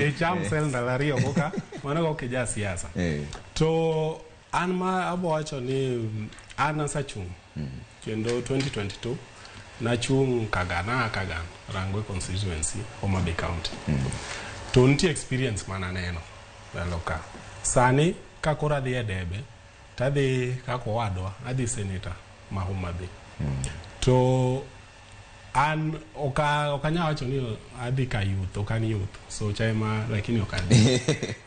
Icham sel ndalo 2 koka mano koka ija siasa. To an ma abo wacho ni an asachung' kendo 2022 nachung' Kagana Kagan Rangwe constituency, Homa Bay County. To nitie experience mananeno ndalo ka. Sani ka koro adhi e debe tadhi kaka owadwa adhi senator ma Homa Bay. To an ok anyal wacho ni adhi ka youth, ok an youth. So cha ema lakini ok an.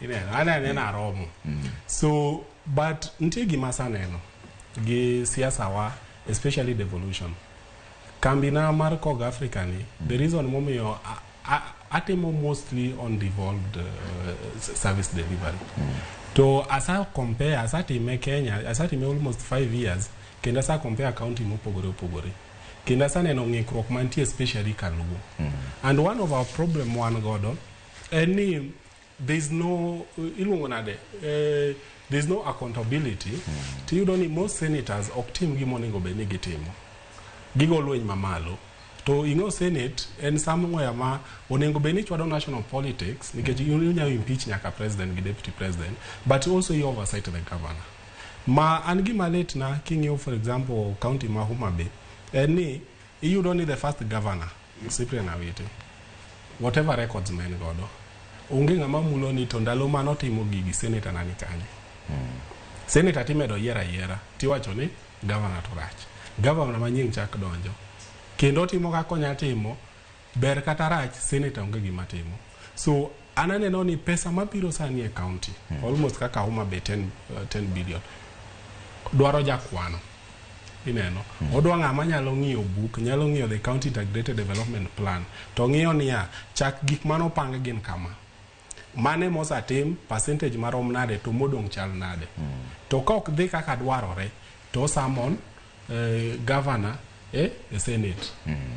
Ineno, an aneno aromo. So but nitie gima asaneno gi siasa wa, especially devolution. Kambina mar Kog Africa ni, the reason momiyo atimo mostly on devolved service delivery. To asa compare, asatime Kenya, asatime almost 5 years, kendo asa compare county mopogore opogore. Kendo asaneno ng'ikruok mantie especially Kaluo. And one of our problem wan godo en ni there is no, iluongo nade, there is no accountability. Tiyudo ni most senators ok tim gima onego bed ni gitimo. Gigo lweny mamalo. To ing'o Senate en somewhere ma onego bed ni chwado national politics nikech inyalo impeach nyaka president gi deputy president, but also you oversight the governor. Ma an gima lit na king'iyo, for example, county ma Homa Bay, en ni iyudo ni the first governor, Cyprian Awiti, whatever records ma en godo, onge ng'ama mulo ni to ndalo manotimo gigi senator na ni kanye. Senator timedo yiero ayiera tiwacho ni governor to rach. Governor manyien chak donjo kendo otimo kaka onya timo, ber kata rach, senator onge gima timo. So an aneno ni pesa mabiro sani e county, almost kaka Homa Bay 10 billion, dwaro jakwano. Ineno, odwa ng'ama nyalo ng'iyo book, nyalo ng'iyo the county integrated development plan, to ng'iyo niya, chak gik manopang gin kama, mane mosatim, percentage marom nade, to modong' chal nade. To ka ok dhi kaka dwarore, to summon governor e senate.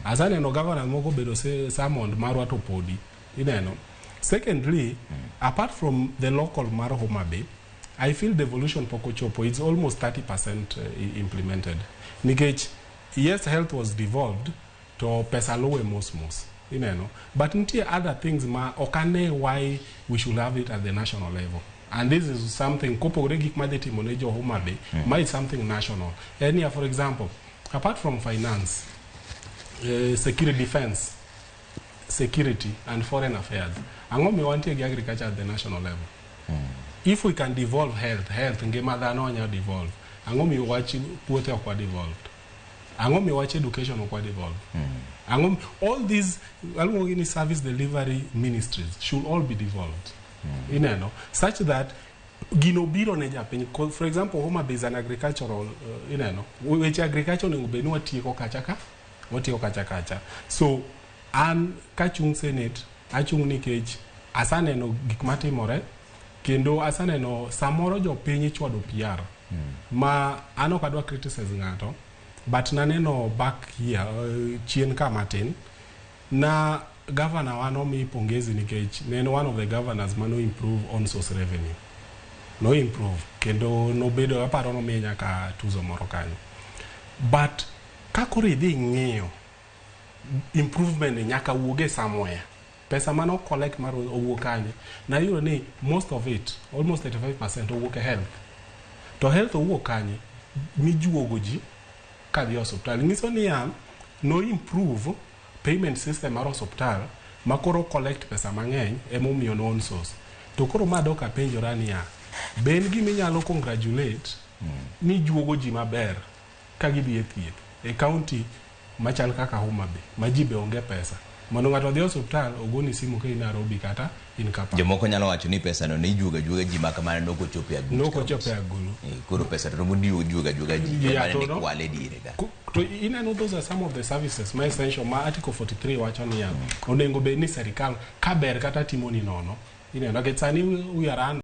Asaneno governor moko bedo summoned, marwa to podi. Ineno. Secondly, apart from the local mar Homa Bay, I feel devolution pok ochopo. It's almost 30% implemented. Nikech, yes, health was devolved, to pesa luwe mos mos. Ineno. But nitie other things ma ok ane why we should have it at the national level. And this is something, kopogore gik madhi timo ne jo Homa Bay, ma is something national. En niya, for example, apart from finance, security, defense, security and foreign affairs, ang'o miyo wantie gi agriculture at the national level? If we can devolve health, health ngima dhano wanyalo devolve. Ang'o miyo wach puothe ok wa devolved? Ang'o miyo wach education ok wa devolve? Ang'o all these aluongo ni service delivery ministries should all be devolved. Ineno, such that gino biro ne japiny. For example, Homa Bay is an agricultural, ineno, weche agriculture onego bed ni watieko kacha ka, watieko kacha kacha. So an kachung' senate, achung' nikech asaneno gik matimore kendo asaneno samoro jopiny ichwado PR ma an ok adwa criticize ng'ato, but naneno back here, chien ka matin na governor wa nomi pongezi nikech ne en one of the governors mano improve on source revenue, no improve kendo nobedo, aparo nomiye nyaka tuzo moro kanyo. But ka koro idhi ng'iyo improvement ni nyaka wuoge somewhere, pesa mano collect mar owuok kanye? Nayudo ni most of it, almost 35%, owuok e health. To health owuok kanye? Mijuogo ji kadhi e osuptal. Nyiso niya, no improve payment system mar osuptal ma koro collect pesa mang'eny, emomiyo no own source. To koro ma dok apenjora niya, be en gima inyalo congratulate ni juogo ji maber ka gidhi e thieth e county machal kaka Homa Bay ma ji be onge pesa mondo ng'ato odhi e osuptal ogoni simu ka in Nairobi kata in Kampala? Jomoko nyalo wacho ni pesa no ne ijuogo ajuoga ji mak mana nok ochopo e aguch. Nok ochopo e agulu. Koro pesa to romo juogo ajuoga ji. Yeah, mane to ne no- kwale diere ka. To ineno, those are some of the services ma essential ma article 43 wacho niya onego bed ni serikal ka ber kata timoni nono. Ineno, nikech sani we are under